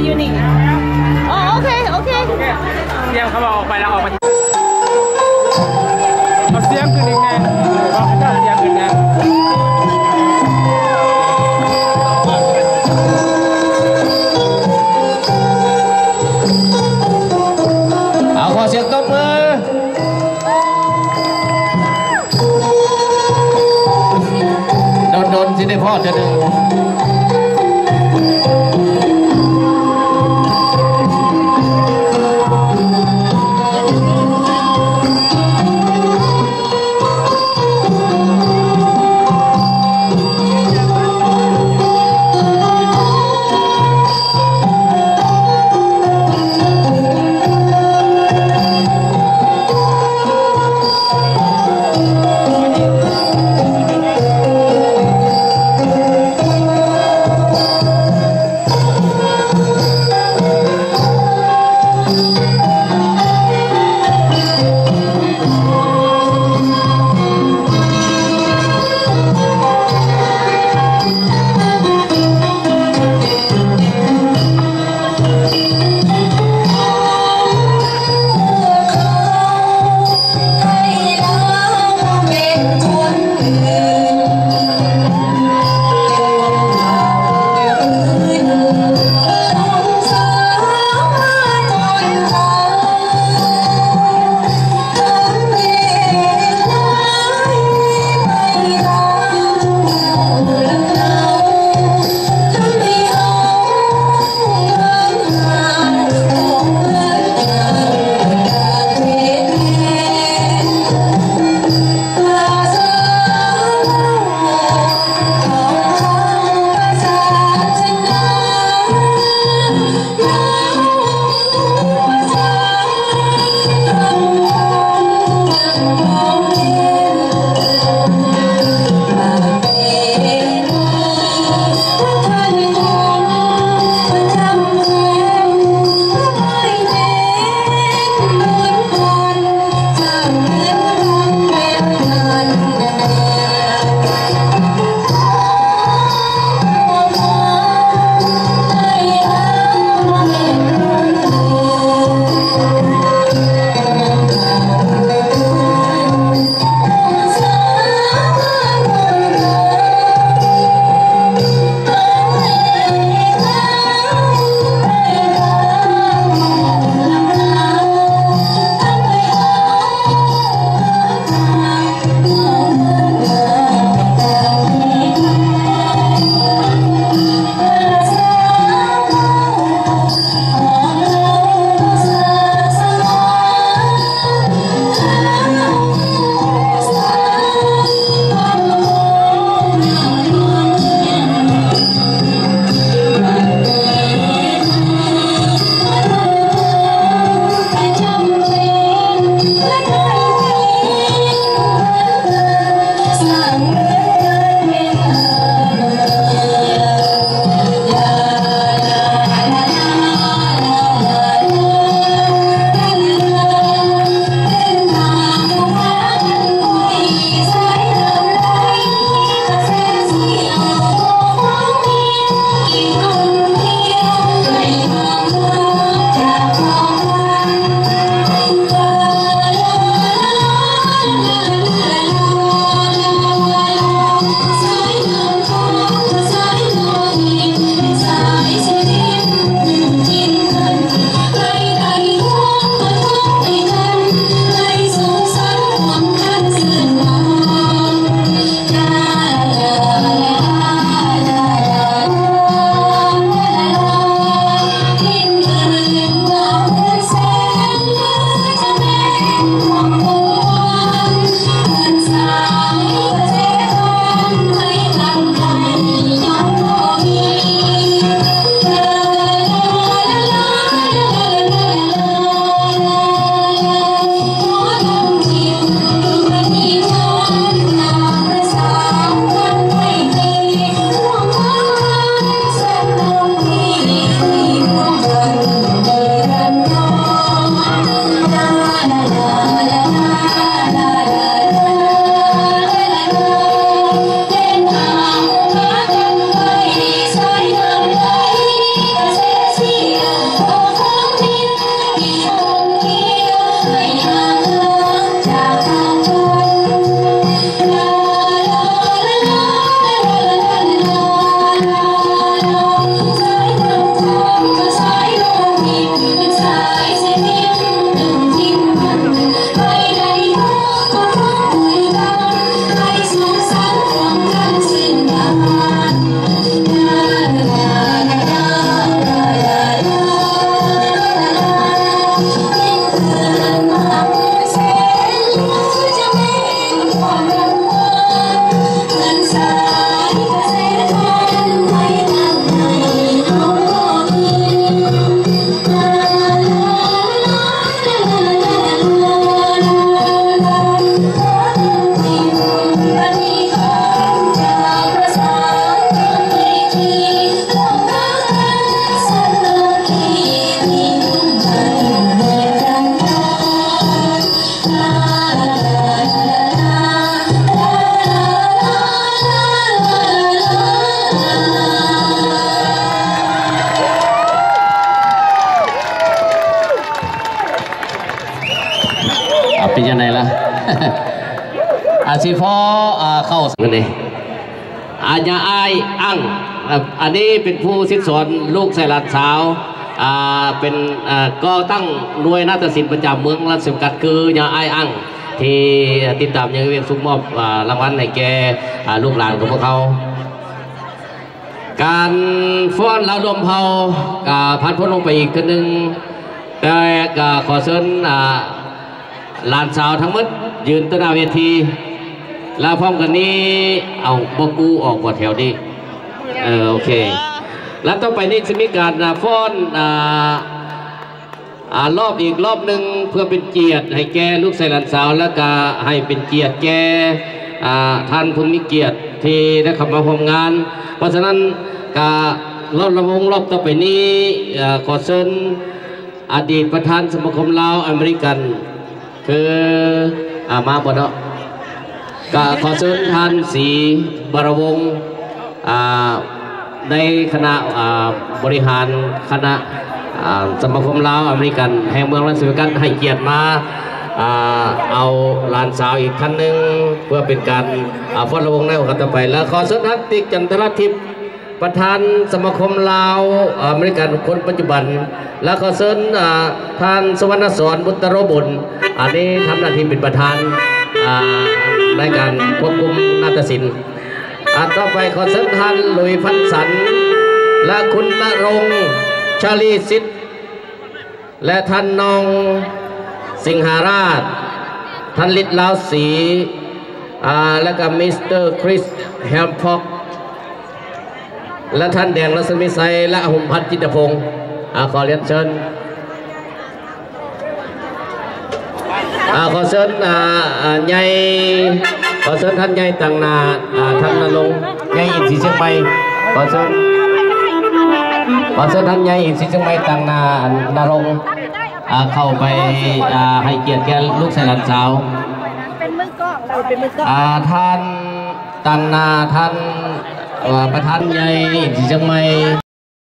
ຢູ່ນີ້ ອໍ ໂອເຄ ໂອເຄ ສຽງເຂົາເວົ້າອອກໄປແລ້ວ ອອກໄປ ເອົາສຽງຂຶ້ນອີກແນ່ ບອກເຂົາເຈົ້າສຽງຂຶ້ນແນ່ ເອົາ ຂໍສຽງຕົບມື. ດົນໆ ຊິໄດ້ພໍເທື່ອໜຶ່ງ. ອາ ຊິພໍ ອາ ເຂົ້າມື້ນີ້ ອາ ຍາອ້າຍອັ້ງ ອາ ອັນນີ້ເປັນຜູ້ສິດສອນລູກຊາຍຫຼານສາວ ອາ ເປັນ ອາ ກໍ່ຕັ້ງໜ່ວຍນາຕະສິນປະຈຳເມືອງລາຊະວິກາດ ຄືຍາອ້າຍອັ້ງ ທີ່ຕິດຕາມຢ່າງວຽງສຸກ ມອບ ອາ ລາງວັນໃຫ້ແກ່ ອາ ລູກຫຼານຂອງພວກເຮົາ. ການຟ້ອນລາວລວມເຜົ່າກະຜ່ານພົ້ນລົງໄປອີກເທື່ອໜຶ່ງ ແຕ່ກະຂໍເຊີນ ອາ ຫຼານສາວທັງໝົດຢືນຕໍ່ໜ້າເວທີ ແລະ ພ້ອມກັນນີ້ ເອົາ ບໍ່ກູ້ອອກບໍ່ແຖວນີ້ ເອີ ໂອເຄ ແລະ ຕໍ່ໄປນີ້ຈະມີການ ອາ ຟ້ອນ ອາ ອາ ລອບອີກລອບໜຶ່ງ ເພື່ອເປັນກຽດໃຫ້ແກ່ລູກຊາຍຫຼານສາວ ແລະກະໃຫ້ເປັນກຽດແກ່ ອາ ທ່ານຜູ້ມີກຽດທີ່ໄດ້ເຂົ້າມາຮ່ວມງານ. ເພາະສະນັ້ນກະລອບລຳວົງລອບຕໍ່ໄປນີ້ ເອີ ຂໍເຊີນອະດີດປະທານສະມາຄົມລາວອາເມລິກັນ ຄື ອາ ມາບໍ່ເນາະ? ກະຂໍເຊີນທ່ານ ສີ ບາລະວົງ ອາ ໃນຄະນະ ອາ ບໍລິຫານຄະນະ ອາ ສະມາຄົມລາວອາເມລິກັນແຫ່ງເມືອງລາສເວກັສ ໃຫ້ກຽດມາ ອາ ເອົາຫຼານສາວອີກທ່ານໜຶ່ງ ເພື່ອເປັນການ ອາ ຟ້ອນລຳວົງໃນໂອກາດຕໍ່ໄປ. ແລະ ຂໍເຊີນທ່ານ ຕິກ ຈັນທະລາທິບ ປະທານສະມາຄົມລາວອາເມລິກັນຄົນປັດຈຸບັນ ແລະ ຂໍເຊີນ ອາ ທ່ານ ສຸວັນນະສອນ ບຸດຕະໂລບົນ ອັນນີ້ທຳໜ້າທີ່ເປັນປະທານ ອາ ໃນການຄວບຄຸມນາຕະສິນ. ອາ ຕໍ່ໄປຂໍເຊີນທ່ານ ຫຼຸຍ ພັນສັນ ແລະ ຄຸນນະລົງ ຊາລີສິດ ແລະ ທ່ານ ໜອງ ສິງຫາລາດ, ທ່ານ ລິດ ລາວສີ, ອາ ແລະ ກະ ມິສເຕີ ຄຣິສ ແຮມຟອກ ແລະ ທ່ານ ແດງ ລັດສະມີໄຊ ແລະ ຫຸມພັນ ຈິດຕະພົງ. ອາ ຂໍລຽນເຊີນ ອາ ຂໍເຊີນ ອາ ອາ ໃຫຍ່ ຂໍເຊີນທ່ານໃຫຍ່ຕາງໜ້າ ອາ ທ່ານນະລົງ ໃຫຍ່ອິນສີຊຽງໃໝ່. ຂໍເຊີນ ຂໍເຊີນທ່ານໃຫຍ່ອິນສີຊຽງໃໝ່ຕາງໜ້ານະລົງ ອາ ເຂົ້າໄປ ອາ ໃຫ້ກຽດແກ່ລູກຊາຍຫຼານສາວ. ເປັນມືກ້ອງ ເປັນມືກ້ອງ ອາ ທ່ານຕາງໜ້າ ທ່ານ ເອີ ປະທານໃຫຍ່ອິນສີຊຽງໃໝ່.